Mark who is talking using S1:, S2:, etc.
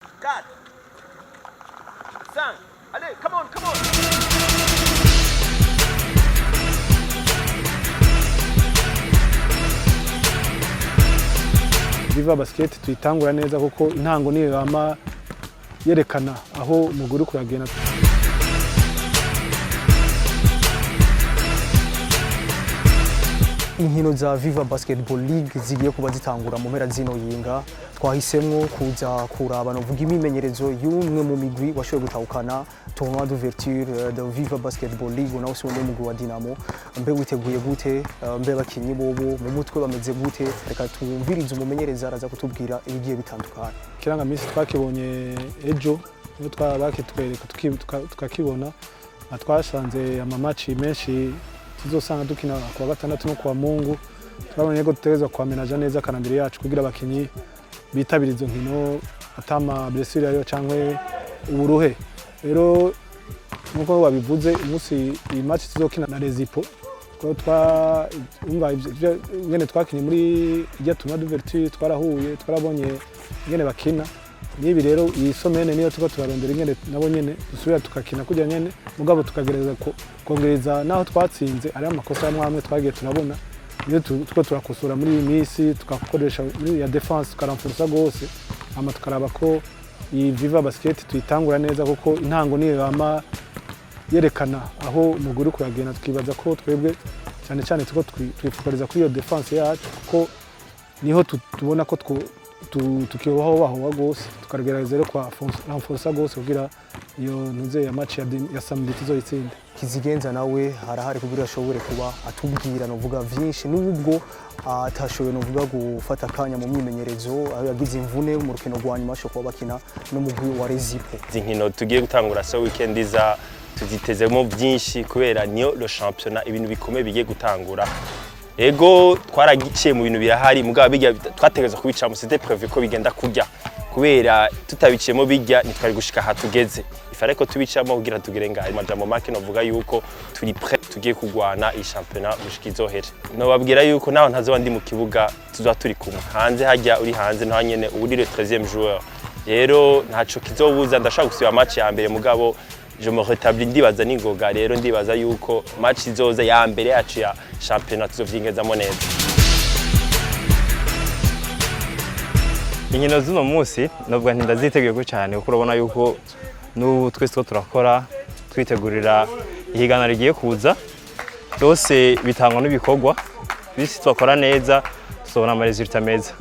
S1: 4, 5, allez, come on, come on.
S2: Viva Basket tuyitangura neza kuko intango niyo yama yerekana aho umugwi uriko uragenda.
S3: Inkino za Viva Basketball League zigiye kuba zitangura mu mpera zino yinga. Twahisemwo kuza kuraba novuga imimenyerezo y'umwe mu migwi washoboye gutahukana tournoi d'ouverture de Viva Basketball League, nawo si wundi mugwi wa Dinamo. Mbe witeguye gute? Mbe abakinyi bobo mu mutwe bameze gute? Reka twumvirize umumenyereza, araza kutubwira ibigiye bitandukanye.
S2: Ikirangamisi twakibonye ejo, niyo bakitwereka tukakibona, na twasanze ama match menshi tuzosanga dukina kuwa gatandatu no kuwa mungu. Twabonye ko dutegerezwa kwamenaja neza calendrier yacu kugira abakinyi bitabire izo nkino atama blessure ariyo canke uburuhe. Rero nkuko babivuze, umunsi iyi match tuzokina na Rezipo, ko twa umva ingene twakinye muri irya tournoi d'ouverture, twarahuye, twarabonye ingene bakina. N'ibi rero iyi semaine niyo turiko turarondera ingene nabo nyene dusubira tukakina kurya nyene, mugabo tukagereza kongereza naho twatsinze. Ariho amakosa amwe amwe twagiye turabona, niyo turiko turakosora muri iyi minsi, tugakoresha muri ya défense, tukaramfurusa gose, hama tukaraba ko iyi Viva Basket tuyitangura neza kuko intango niyo yama yerekana aho umugwi uriko uragenda. Tukibaza ko twebwe cyane cyane turiko twifokaliza kuri iyo défense yacu, kuko niho tubona ko tukibaho bahowa gose. Tukagerageza rero kwa renforsa gose kugira iyo ntuze ya match ya samedi tuzoyitsinde.
S3: Kizigenza nawe harahari kugira ashobore kuba atubwira novuga vyinshi, nubwo atashoboye novuga gufata akanya mu myimenyerezo aho yagize imvune mu rukino rwa nyuma ashobora kuba bakina n'umugwi wa Rezipo.
S4: Izi nkino tugiye gutangura so weekend iza tuzitezemo byinshi kubera niyo le championnat, ibintu bikomeye bigiye gutangura. Ego, twaragiciye mu bintu birahari, mugabo bijya twategerezwa kubicamo, c'était prévu ko bigenda kurya, kubera tutabiciyemo bijya ntitwari gushika aha tugeze. Ifare ko tubicamo kugira tugere ngaha. Amajambo make novuga yuko turi prêt, tugiye kugwana iyi championnat gushika izohere. Nobabwira yuko naho ntazoba ndi mu kibuga, tuzoba turi kumwe hanze. Hajya uri hanze naho nyene uba uri le 13e joueur, rero ntaco kizobuza. Ndashaka gusiba match ya mbere, mugabo je me rétablis, ndibaza ningoga. Rero ndibaza yuko match izoza ya mbere yacu ya championnat tuzovyingezamo neza.
S5: Inkino z'uno munsi novuga nti ndaziteguye ko cyane, kuko urabona yuko n'ubu twese two turakora twitegurira ihiganwa rigiye kuza. Byose bitangwa n'ibikorwa bisi, twakora neza tuzobona ama résultats meza.